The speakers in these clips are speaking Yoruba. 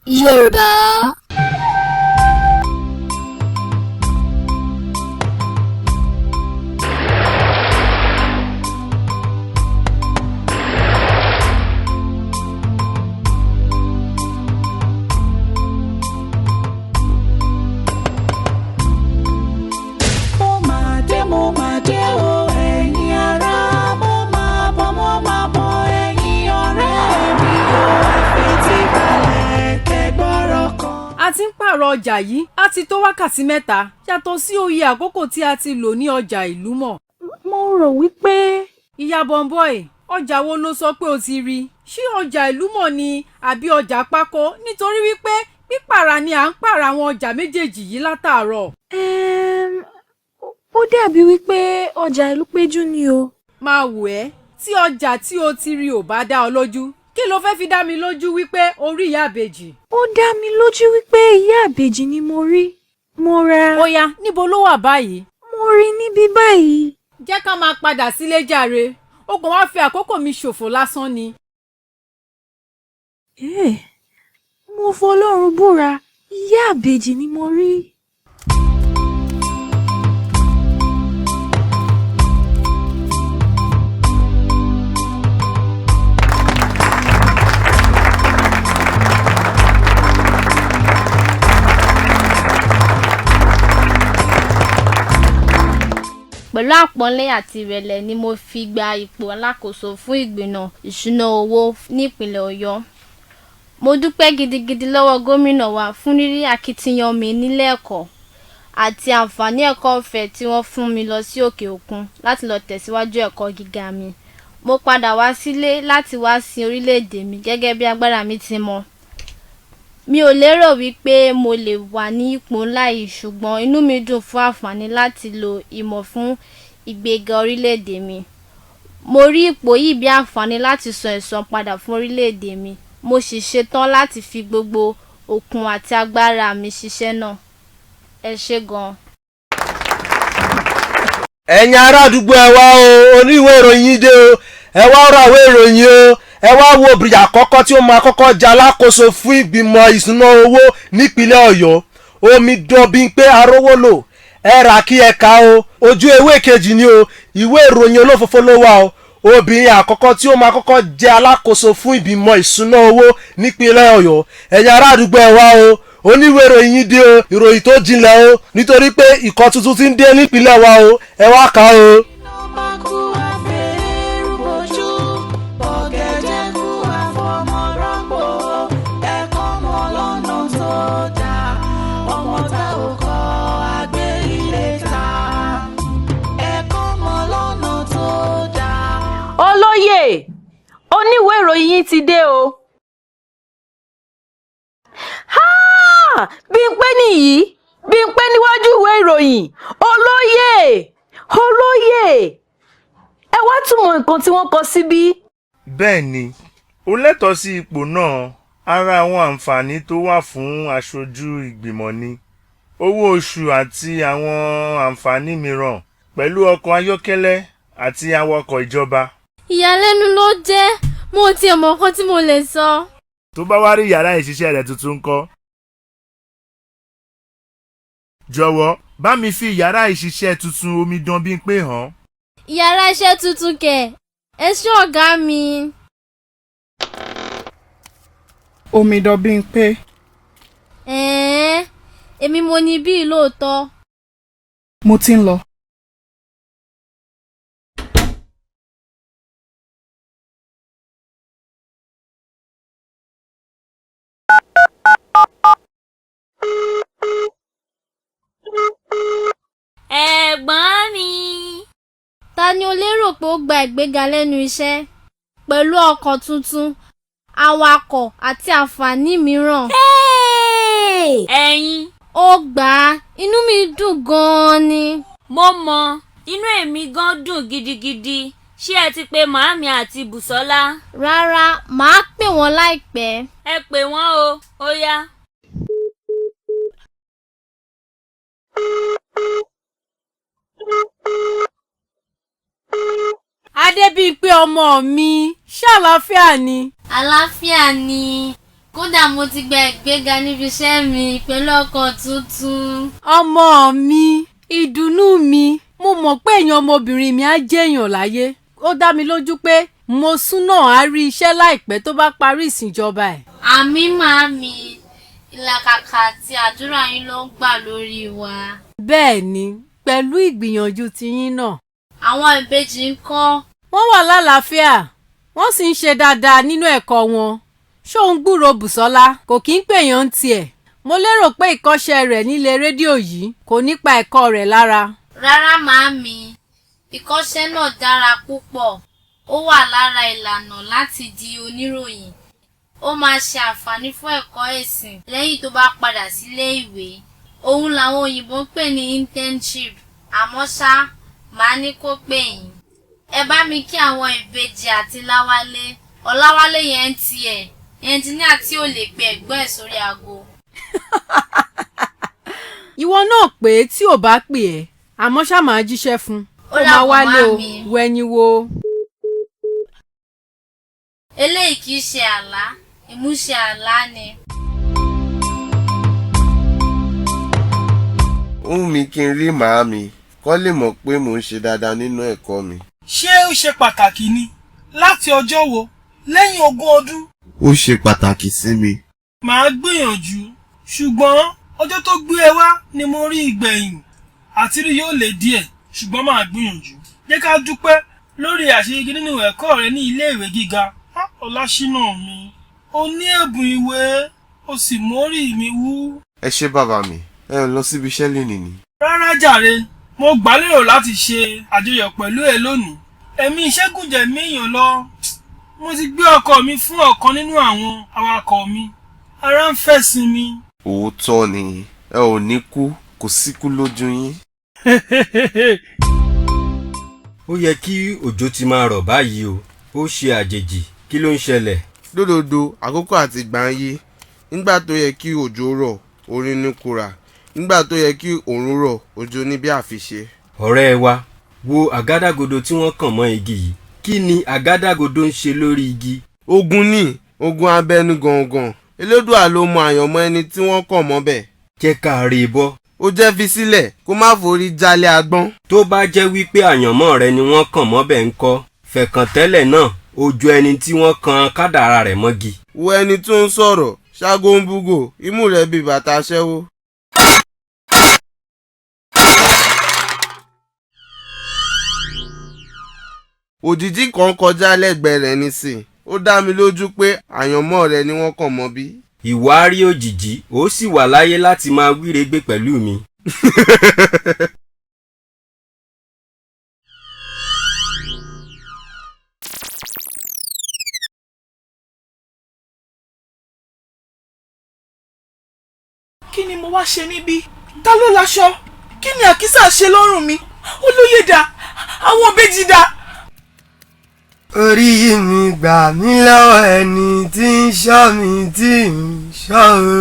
Yorùbá. Mo máa dé, mo máa dé o, ẹ̀yin ará. Mo máa bọ̀, mo máa bọ̀, ẹ̀yin ọ̀rẹ́ mi o. Ẹ fetí balẹ̀ kẹ́gbọ́rọ̀ kan. A ti ń pààrọ̀ ọjà yìí á ti tó wákàtí 3, yàtọ̀ sí oye àkókò tí a ti lò ní ọjà ìlú mọ̀. Mo rò wípé. Ìyá Bọ̀m̀bọ́ì, ọjà wo ló sọ pé o ti rí? Ṣé ọjà ìlú mọ̀ ni àbí ọjà pákó? Nítorí wípé pípàrà ni à ń pààrà àwọn ọjà méjèèjì yìí látàárọ̀. Ó dàbí wípé ọjà ìlú péjú ni o. Máa wò ẹ́, tí ọjà tí o ti rí ò bá dá ọ lójú, kí ló fẹ́ fi dá mi lójú wípé o rí ìyá àbèjì? Ó dá mi lójú wípé ìyá àbèjì ni mo rí. Mo ra. Ó yá, níbo ló wà báyìí? Mo rí níbí báyìí. Jẹ́ ká máa padà sílé jàre, o kàn wá fi àkókò mi ṣòfò lásán ni. Mo fọlọ́run búra, ìyá àbèjì ni mo rí. Pẹ̀lú àpọ́nlé àti ìrẹ̀lẹ̀ ni mo fi gba ipò alákòóso fún ìgbìmọ̀ ìṣúná owó nípìnlẹ̀ Ọ̀yọ́. Mo dúpẹ́ gidigidi lọ́wọ́ gómìnà wa fún rírí akitiyan mi nílé ẹ̀kọ́ àti àǹfààní ẹ̀kọ́ ọ̀fẹ́ tí wọ́n fún mi lọ sí òkè òkun láti lọ tẹ̀síwájú ẹ̀kọ́ gíga mi. Mo padà wá sílé láti wá sin orílẹ̀-èdè mi gẹ́gẹ́ bí agbára mi ti mọ. Mi ò lérò wípé mo lè wà ní ipò ńlá yìí, ṣùgbọ́n inú mi dùn fún àǹfààní láti lo ìmọ̀ fún ìgbéga orílẹ̀-èdè mi. Mo rí ipò yìí bí àǹfààní láti san ẹ̀san padà fún orílẹ̀-èdè mi, mo sì ṣetán láti fi gbogbo okun àti agbára mi ṣiṣẹ́ náà. Ẹ ṣé gan-an. Ẹ̀yin ará àdúgbò, ẹ wá o, oníwèé ìròyìn yín dé o. Ẹ wá ra ìwé ìròyìn o. Ẹ wá wo obìnrin àkọ́kọ́ tí ó máa kọ́kọ́ jẹ́ alákòóso fún ìgbìmọ̀ ìṣúná owó nípínlẹ̀ Ọ̀yọ́, omidan Bímpé Arówólò. Ẹ rà kí ẹ kà o. Ojú ewé kejì ni o. Ìwé ìròyìn olófòfó ló wà o. Obìnrin àkọ́kọ́ tí ó máa kọ́kọ́ jẹ́ alákòóso fún ìgbìmọ̀ ìṣúná owó nípínlẹ̀ Ọ̀yọ́. Ẹ̀yin ará àdúgbò, ẹ wá o, oníwèé ìròyìn yín dé o. Ìròyìn tó jinlẹ̀ o, nítorí pé ìkọ́ tuntun ti ń dé nípínlẹ̀ wa o. Ẹ wá kà o. Iná bá kú àfẹ́rù bojú, ọ̀gẹ̀dẹ̀ kú àfọmọ́ rọ́pò. Ẹ̀kọ́ mọ́ lọ́nà tó dáa, ọmọ tá ò kọ́ àgbẹ̀ ilé ta. Ẹ̀kọ́ mọ́ lọ́nà tó dáa. Olóyè, oníwèé ìròyìn yín ti dé o. Háà! Bímpé nìyí, Bímpé níwájú ìwé ìròyìn. Olóyè, olóyè, ẹ wá túmọ̀ nǹkan tí wọ́n kọ síbí. Bẹ́ẹ̀ ni, ó lẹ́tọ̀ọ́ sí ipò náà. Ara àwọn àǹfààní tó wà fún aṣojú ìgbìmọ̀ ni owó oṣù àti àwọn àǹfààní mìíràn pẹ̀lú ọkọ̀ ayọ́kẹ́lẹ́ àti awakọ̀ ìjọba. Ìyàlẹ́nu ló jẹ́, mo ò tiẹ̀ mọ nǹkan tí mo lè sọ. Tó bá wá rí yàrá ìṣiṣẹ́ rẹ̀ tuntun ńkọ́? Jọ̀wọ́, bá mi fi yàrá ìṣiṣẹ́ tuntun omidan Bímpé hàn. Ìyàrá iṣẹ́ tuntun kẹ̀? Ẹ ṣé, ọ̀gá mi. Omidan Bímpé. Ẹ̀ẹ́n, èmi mo ní bí lóòótọ́. Mo ti ń lọ. Ẹ̀gbọ́n mi. Ta ni o lérò pé ó gba ìgbéga lẹ́nu iṣẹ́ pẹ̀lú ọkọ̀ tuntun, awakọ̀ àti àǹfààní mìíràn? Ẹ̀yin. Ó gbà á, inú mi dùn gan-an ni. Mo mọ, inú èmi gan dùn gidigidi. Ṣé ẹ ti pe màámi àti Bùsọ́lá? Rárá, màá pè wọ́n láìpẹ́. Ẹ pè wọ́n o, ó yá. Adébímpé ọmọ mi, ṣàlàáfíà ni? Àlàáfíà ni. Kódà mo ti gba ìgbéga níbi iṣẹ́ mi pẹ̀lú ọkọ̀ tuntun. Ọmọ mi, ìdùnnú mi, mo mọ̀ pé èèyàn ọmọbìnrin mi á jẹ́yàn láyé. Ó dá mi lójú pé Mosún náà á rí iṣẹ́ láìpẹ́ tó bá parí ìsìnjọba ẹ̀. Àmín màámi, ìlàkàkà àti àdúrà yín ló ń gbà lórí wa. Bẹ́ẹ̀ ni, pẹ̀lú ìgbìyànjú tiyín náà. Àwọn ìbejì ń kọ́? Wọ́n wà lálàáfíà, wọ́n sì ń ṣe dáadáa nínú ẹ̀kọ́ wọn. Ṣóun gbúròó Bùsọ́lá kò kí ń pèèyàn ń tiẹ̀. Mo lérò pé ìkọ́ṣẹ́ rẹ̀ nílé rédíò yìí kò ní pa ẹ̀kọ́ rẹ̀ lára. Rárá màámi, ìkọ́ṣẹ́ náà dára púpọ̀. Ó wà lára ìlànà láti di oníròyìn. Ó máa ṣe àǹfààní fún ẹ̀kọ́ ẹ̀sìn lẹ́yìn tó bá padà sílé ìwé. Òun làwọn òyìnbó ń pè ní internship. Àmọ́ ṣá, màá ní kó pè yín. Ẹ bá mi kí àwọn ìbejì àti Láwálé. Ọláwálé yẹn ń tiẹ̀, ẹnjiníà tí ò lè pe ẹ̀gbọ́n ẹ̀ sórí aago. Ìwọ náà pé tí ò bá pè ẹ́, àmọ́ ṣá máa jíṣẹ́ fún un. Ó Ó máa dàbọ̀ wálé o, màámi. wẹ̀yìn wo. Eléyìí kì í ṣe àlá, ìmúṣẹ àlá ni. Ó wù mí kí n rí màámi kó lè mọ̀ pé mò ń ṣe dáadáa nínú ẹ̀kọ́ mi. Ṣé ó ṣe pàtàkì ni? Láti ọjọ́ wo? Lẹ́yìn 20 ọdún? Ó ṣe pàtàkì sí mi. Màá gbìyànjú, ṣùgbọ́n ọjọ́ tó gbé ẹ wá ni mo rí ìgbẹ̀yìn. Àtírí yóò lè díẹ̀, ṣùgbọ́n màá gbìyànjú. Jẹ́ ká dúpẹ́ lórí àṣeyege nínú ẹ̀kọ́ rẹ ní ilé ìwé gíga. Ọláṣínà mi, o ní ẹ̀bùn ìwé, o sì mórí mi wú. Ẹ ṣé bàbá mi, ẹ ò lọ síbi iṣẹ́ lénìí ni. Rárá jàre, mo gbàlérò láti ṣe àjọyọ̀ pẹ̀lú ẹ lónìí. Ẹ̀mí iṣẹ́ gùn jẹ̀mí èèyàn lọ. Mo ti gbé ọkọ̀ mi fún ọ̀kan nínú àwọn awakọ̀ mi. Ara ń fẹ́ sinmi. Òótọ́ ni, ẹ ò ní kú, kò síkú lójú yín. Ó yẹ kí òjò ti máa rọ̀ báyìí o, ó ṣe àjèjì, kí ló ń ṣẹlẹ̀? Lódodo, àkókò àti ìgbà ń yí. Nígbà tó yẹ kí òjò rọ̀, orin ní kura. Nígbà tó yẹ kí òòrùn rọ̀, òjò ní bí àfiṣe. Ọ̀rẹ́ wa, wo àgádágodo tí wọ́n kàn mọ́ igi yìí. Kí ni àgádágodo ń ṣe lórí igi? Ogun ni, ogun abẹnú gọ̀ǹgọ̀. Elédùà ló mọ àyànmọ́ ẹni tí wọ́n kàn mọ́bẹ̀. Jẹ́ ká rí i bọ́. Ó jẹ́ fi sílẹ̀ kó má forí jálẹ̀ agbọ́n. Tó bá jẹ́ wípé àyànmọ́ rẹ ni wọ́n kàn mọ́bẹ̀ ńkọ́, fẹ̀kàntẹ́lẹ̀ náà, ó jọ ẹni tí wọ́n kan kádàrá rẹ̀ mọ́gi. Wo ẹni tó ń sọ̀rọ̀, ṣágó ń búgò, imú rẹ̀ bíi bàtà aṣẹ́wó. Òjìji kan kọjá lẹ́gbẹ̀ẹ́ rẹ̀ nísìn, ó dá mi lójú pé àyànmọ́ rẹ̀ ni wọ́n kàn mọ́bí. Ìwọ á rí òjìji, ó sì wà láyé láti máa wíregbé pẹ̀lú mi. Kí ni mo wá ṣe níbí? Ta ló láṣọ? Kí ni àkísà ṣe lọ́rùn mi? Olóyè dà, àwọn ìbejì dà. Orí mi gbà mí lọ́wọ́ ẹni tí ń ṣọ́ mi tí ń ṣọ́ o.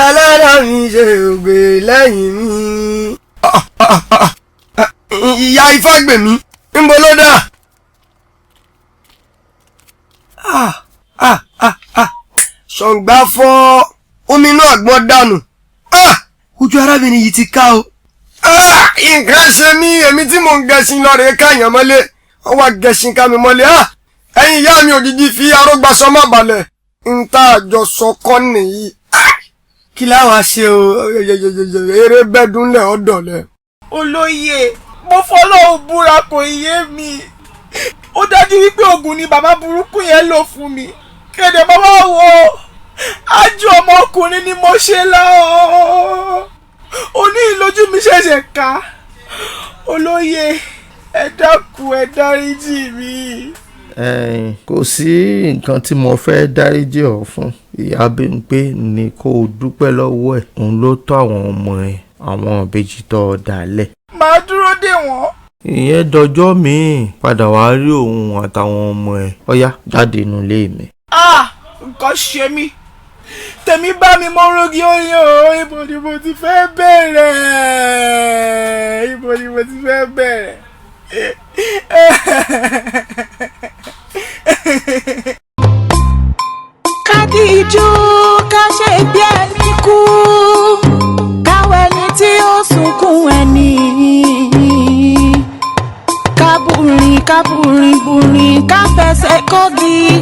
Ẹlẹ́dàá mi ṣe ògbè lẹ́yìn mi. Ìyá Ifágbèmí, ńbo ló dà? Ṣọ̀ǹgbà fọ́ omi inú àgbọn dànù. Ojú arábìnrin yìí ti ká o. Nǹkan ṣe mí, èmi tí mò ń gẹṣin lọ rèé káyàn mọ́lé. Wọ́n wá gẹṣin ká mi mọ́lé. Ẹ̀yin ìyá mi òjijì fi arógbàsọ má balẹ̀. N tá àjọsọ kọ́ nìyí. Kí láwa ṣe o? Eré bẹ́ẹ̀dúnlẹ̀ ọ̀dọ̀lẹ̀. Olóyè, mo fọlọ́hun búra kò yé mi. Ó dájú wípé oògùn ni bàbá burúkú yẹn lò fún mi. Kéde bàbá wo? Ájú ọmọkùnrin ni mo ṣe lọ. Oní ìlójú mi ṣẹ̀ṣẹ̀ ká. Olóyè, ẹ dákun, ẹ dáríjì mi. Kò sí nǹkan tí mo fẹ́ dáríjì ọ́ fún. Ìyá Bímpé ni kó o dúpẹ́ lọ́wọ́ ẹ̀, òun ló tọ́ àwọn ọmọ ẹ̀, àwọn ìbejì tó o dálẹ̀. Màá dúró dè wọ́n. Ìyẹn dọjọ́ míì, padà wàá rí òun àtàwọn ọmọ ẹ̀. Ọ̀yá, jáde inú ilé mi. Ah! Nǹkan ṣe mí. Tèmi bá mi mọ́ rógì oyin o, ibo ni mo ti fẹ́ bẹ̀rẹ̀? Ibo ni mo ti fẹ́ bẹ̀rẹ̀? Ká Ká díjú ká ṣe bí ẹni kú, káwọ ẹni tí ó sunkún ẹni. Kábùrìn kábùrìn bùrìn ká fẹsẹ̀ kọ́gi,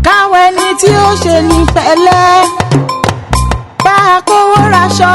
káwọ ẹni tí ó ṣe ní pẹ̀lẹ́. Bá a kówó raṣọ.